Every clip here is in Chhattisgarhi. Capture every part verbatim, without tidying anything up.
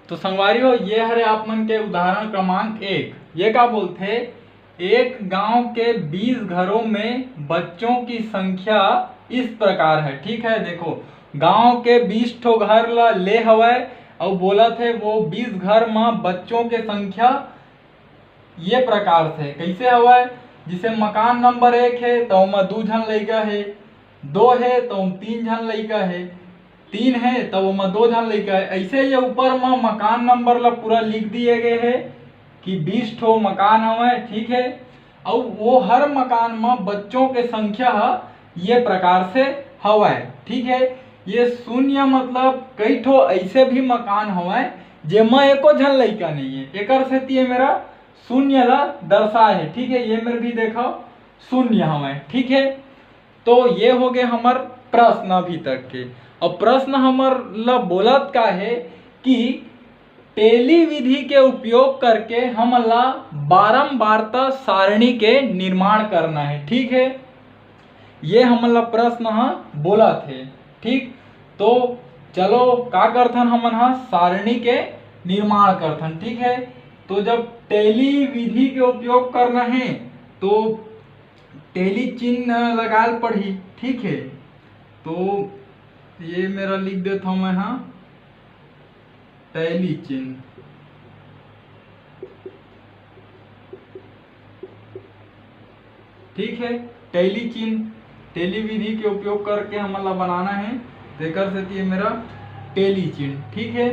तो संगवारी हो, ये हरे आप मन के उदाहरण क्रमांक एक। ये का बोलथे, एक गांव के बीस घरों में बच्चों की संख्या इस प्रकार है। ठीक है, देखो, गांव के बीस ठो घर ला ले हवय, अउ बोलत हे वो बीस घर म बच्चों के संख्या ये प्रकार से कैसे हवय, जिसे मकान नंबर एक है तो ओमा दू झन लइका है, दो है तो तीन झन लइका है, तीन है तो ओमा दो झन लइका है। ऐसे ये ऊपर म मकान नंबर ला पूरा लिख दिए गए है कि बीस ठो मकान हवय। ठीक है, अउ वो हर मकान म बच्चों के संख्या ह ये प्रकार से हवय। ठीक है, ये शून्य मतलब कई ठो ऐसे भी मकान हवय जेमा एको झन लइका नहीं है, एकर सेती ये मेरा शून्य ला दर्शाए है। ठीक है, ये मेर भी देखो शून्य हवय। ठीक है, तो ये हो गए हमर प्रश्न अभी तक के। अब प्रश्न हमर ला बोलत का है कि टेली विधि के उपयोग करके हमन ला बारंबारता सारणी के निर्माण करना है। ठीक है, ये हमन ला प्रश्न ह बोलत हे। ठीक, तो चलो का करथन, हमन ह सारणी के निर्माण करथन। ठीक है, तो जब टेली विधि के उपयोग करना है तो टेली चिन्ह लगाल पड़ही। ठीक है, तो ये मेरा लिख देता हूँ मैं, हाँ, टैली चिन्ह। ठीक है, टैली चिन्ह, टैली विधि के उपयोग करके हमन ला बनाना है, तेकर सेती ये मेरा टैली चिन्ह। ठीक है,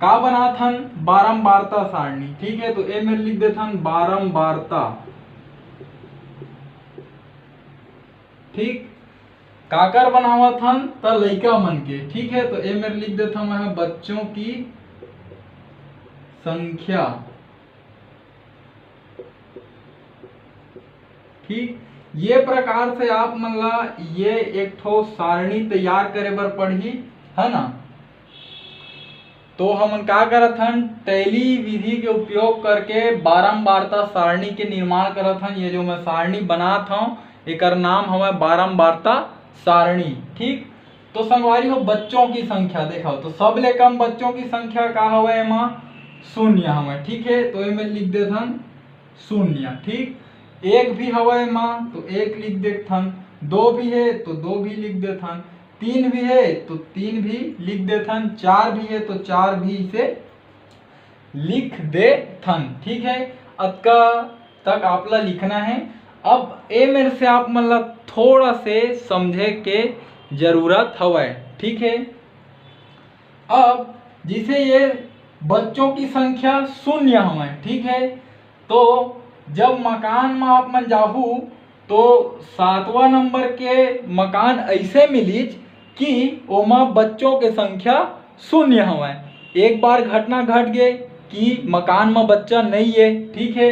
का बनाथन? बारंबारता सारणी। ठीक है, तो ए मेर लिख देथन बारंबारता। ठीक, काकर बनावत हन? त लइका मन के। ठीक है, तो ए मेर लिख देथन मैं, बच्चों की संख्या। ठीक, ये प्रकार से आप मन ला ये एक ठो सारणी तैयार करे बर पड़ही, है ना? तो हमन का करत हन, टैली विधि के उपयोग करके बारंबारता सारणी के निर्माण करत हन। ये जो मैं सारणी बनात हूँ, एकर नाम हवय बारंबारता सारणी। ठीक, तो संगवारी हो, बच्चों की संख्या देखो, तो सबले कम बच्चों की संख्या का हवय एमा? शून्य हवय। ठीक है, तो एमे लिख देथन शून्य। ठीक, एक भी हवय एमा, तो एक लिख देथन, दो भी है तो दो भी लिख देथन, तीन भी है तो तीन भी लिख देथन, चार भी है तो चार भी इसे लिख देथन। ठीक है, अतका तक आप ला लिखना है। अब ए मेर से आप मन ला थोड़ा से समझे के जरूरत हवय। ठीक है, अब जैसे ये बच्चों की संख्या शून्य हवय, ठीक है, तो जब मकान में आप मन जाहू तो सातवां नंबर के मकान ऐसे मिलिच कि ओमा बच्चों के संख्या शून्य हवय। एक बार घटना घट गे कि मकान में बच्चा नहीं है, ठीक है।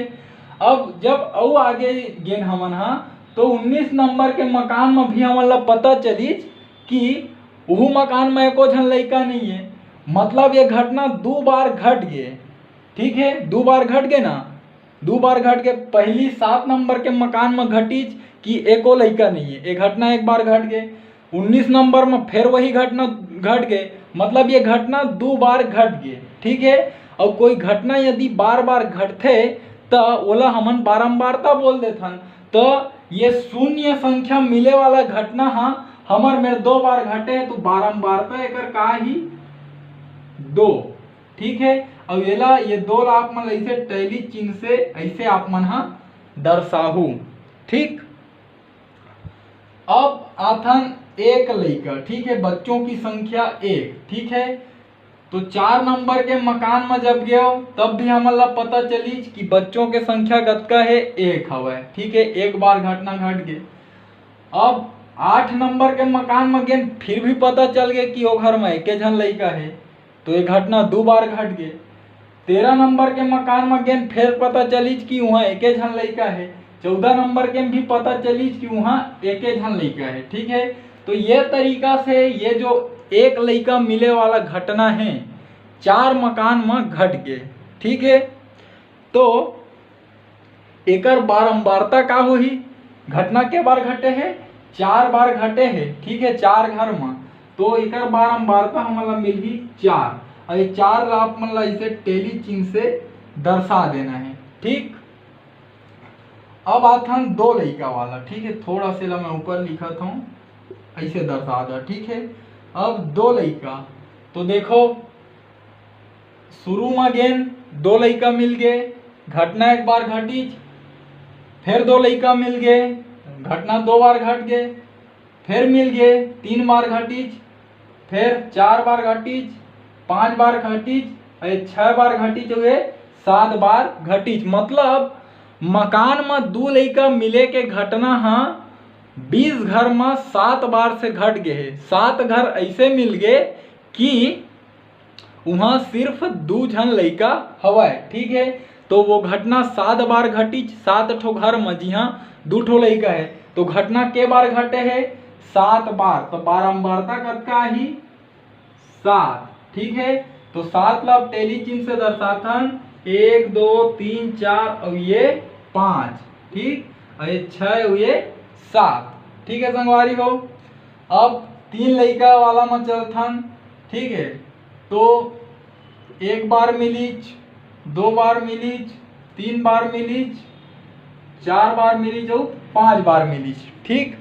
अब जब अउ आगे गेन हमन हा, तो उन्नीस नंबर के मकान में भी हमन ला पता चलिच कि उहू मकान में एको झन लइका नहीं है। मतलब ये घटना दू बार घट गे, ठीक है, दू बार घट गे ना, दू बार घट गे। पहली सात नंबर के मकान में घटिच कि एको लइका नहीं है, ये घटना एक बार घट गे। उन्नीस नंबर में फिर वही घटना घट गे, मतलब ये घटना दू बार घट गे, ठीक है। और कोई घटना यदि बार बार घटथे त ओला हमन बारंबारता बोल देथन। तो ये शून्य संख्या मिले वाला घटना हा हमर मेर दो बार घटे है, तो बारंबारता एकर का ही? दो, ठीक है। और एला, ये दो ला आप मन ऐसे टैली चिन्ह से ऐसे आप मन हा दर्शाहू, ठीक। अब आथन एक लइका, ठीक है, बच्चों की संख्या एक, ठीक है। तो चार नंबर के मकान में जब गयो तब भी हमन ला पता चलिच कि बच्चों के संख्या कतका है, एक हवय, ठीक है, एक बार घटना घट गे। अब आठ नंबर के मकान में गेन फिर भी पता चल गे कि ओ घर में एके झन लइका है, तो ये घटना दू बार घट गे। तेरह नंबर के मकान में गेन फिर पता चलिच कि वहाँ एके झन लइका है। चौदह नंबर के भी पता चलिच कि वहाँ एके झन लइका है, ठीक है। तो ये तरीका से ये जो एक लइका मिले वाला घटना है, चार मकान में घट गे, ठीक है। तो एकर बारंबारता का होही? घटना के बार घटे है? चार बार घटे है, ठीक है, चार घर में। तो एकर बारंबारता हमन ला मिलही चार। अउ ये चार ला आप मन ला इसे टेली चिन्ह से दर्शा देना है। ठीक, अब आथन दो लइका वाला। ठीक है, थोड़ा से ला मैं ऊपर लिखत हूँ, ऐसे दर्शा दा। ठीक है, अब दो लइका, तो देखो, शुरू म गेन, दो लइका मिल गे, घटना एक बार घटिच, फिर दो लइका मिल गे, घटना दो बार घट गे, फिर मिल गे, तीन बार घटिच, फिर चार बार घटिच, पांच बार घटिच, अउ छह बार घटिच, हुए सात बार घटिच। मतलब मकान म दू लइका मिले के घटना ह बीस घर म सात बार से घट गे हे। सात घर ऐसे मिल गे कि उहाँ सिर्फ दू झन लइका हवय। ठीक है, तो वो घटना सात बार घटिच, सात ठो घर म जिहाँ दू ठो लइका है, तो घटना के बार घटे है? सात बार। तो बारंबारता कतका आही? सात। ठीक है, तो सात ला अब टेली चिन्ह से दर्शाथन, एक, दो, तीन, चार, अउ ये पाँच। ठीक, अउ ये छह, अउ ये सात। ठीक है संगवारी हो, अब तीन लइका वाला म चलथन। ठीक है, तो एक बार मिलिच, दो बार मिलिच, तीन बार मिलिच, चार बार मिलिच अउ पांच बार मिलिच। ठीक,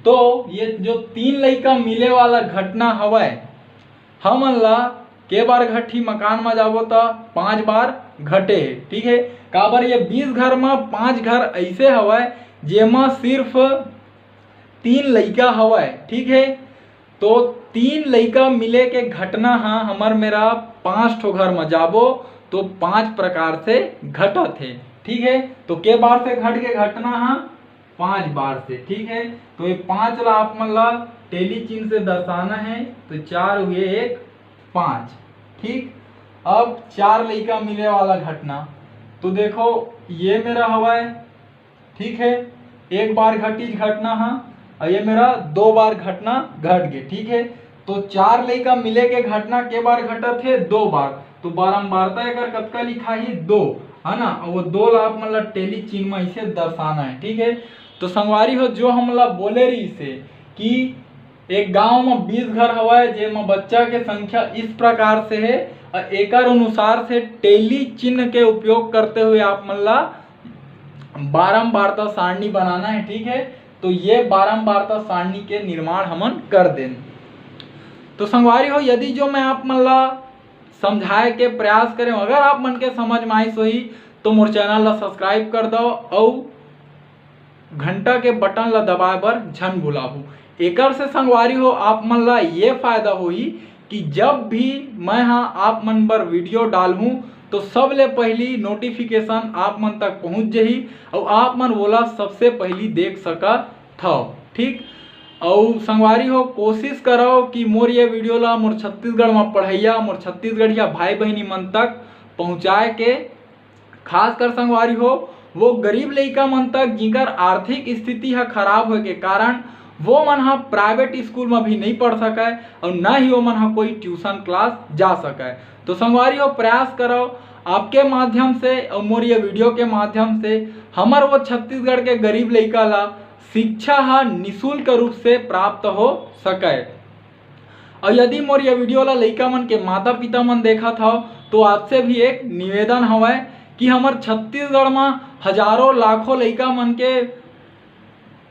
तो ये जो तीन लइका मिले वाला घटना हवय, हमन ला के बार घटही? मकान म जाबो त पांच बार घटे हे। ठीक है, काबर ये बीस घर म पांच घर ऐसे हवय जेमा सिर्फ तीन लइका हवय। ठीक है, तो तीन लइका मिले के घटना ह हमर मेरा पांच ठो घर म जाबो तो पांच प्रकार से घटत हे। ठीक है, तो के बार से घट के घटना ह? पांच बार से। ठीक है, तो ये पांच ला आप मन ला टेली चिन्ह से दर्शाना है, तो चार हुए एक, पांच। ठीक, अब चार लइका मिले वाला घटना, तो देखो ये मेरा हवय। ठीक है, एक बार घटिच घटना ह, अउ ये मेरा दो बार घटना घट गे। ठीक है, तो चार लइका मिले के घटना के बार घटत हे? दो बार। तो बारंबारता एकर कतका लिखाही? दो, है ना। अउ वो दो ला आप मन ला टेली चिन्ह म इसे दर्शाना है। ठीक है, तो संगवारी हो, जो हमन ला बोले रहिस हे कि एक गांव म बीस घर हवय, जेमा बच्चा के संख्या इस प्रकार से हे, अउ एकर अनुसार से टेली चिन्ह के उपयोग करते हुए आप मन ला बारंबारता सारणी बनाना है। ठीक है, तो ये बारंबारता सारणी के निर्माण हमन कर देन। तो संगवारी हो, यदि जो मैं आप मन ला समझाए के प्रयास करें, अगर आप मन के समझ में आइस होही, तो मोर चैनल ला सब्सक्राइब कर दव अउ घंटा के बटन ला दबाए बर झन भुलाहू। एकर से संगवारी हो, आप मन ला ये फायदा होही कि जब भी मैं हा आप मन बर वीडियो डालहूँ, तो सबले पहली नोटिफिकेशन आप मन तक पहुँच जही अउ आप मन वोला सबसे पहली देख सकत हव। ठीक, अउ संगवारी हो, कोशिश करव कि मोर ये वीडियो ला मोर छत्तीसगढ़ म पढ़इया, मोर छत्तीसगढ़िया भाई बहिनी मन तक पहुँचाए के। खासकर संगवारी हो, वो गरीब लइका मन तक, जिनकर आर्थिक स्थिति ह खराब होए के कारण वो मन ह प्राइवेट स्कूल म भी नहीं पढ़ सकय अउ न ही वो मन ह कोई ट्यूशन क्लास जा सकय। तो संगवारी हो, प्रयास करव आपके माध्यम से अउ मोर ये वीडियो के माध्यम से हमर वो छत्तीसगढ़ के गरीब लइका ला शिक्षा ह निशुल्क रूप से प्राप्त हो सकय। अउ यदि मोर ये वीडियो ला लइका मन के माता पिता मन देखत हव, तो आपसे भी एक निवेदन हवय कि हमर छत्तीसगढ़ म हजारों लाखों लइका मन के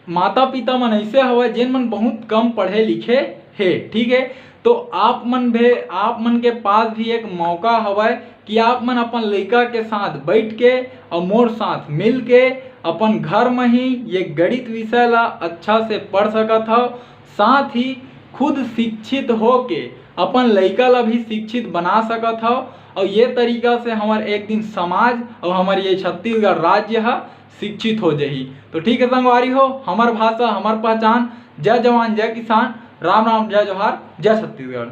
माता पिता मन ऐसे हवय, जेन मन बहुत कम पढ़े लिखे हे। ठीक है, तो आप मन भी, आप मन के पास भी एक मौका हवय कि आप मन अपन लइका के साथ बैठ के अउ मोर साथ मिल के अपन घर म ही ये गणित विषय ला अच्छा से पढ़ सकत हव, साथ ही खुद शिक्षित होके अपन लइका ला भी शिक्षित बना सकत हव। अउ ये तरीका से हमर एक दिन समाज अउ हमर ये छत्तीसगढ़ राज्य ह शिक्षित हो जही। तो ठीक है संगवारी हो, हमर भाषा, हमर पहचान। जय जवान, जय किसान, राम राम, जय जोहार, जय छत्तीसगढ़।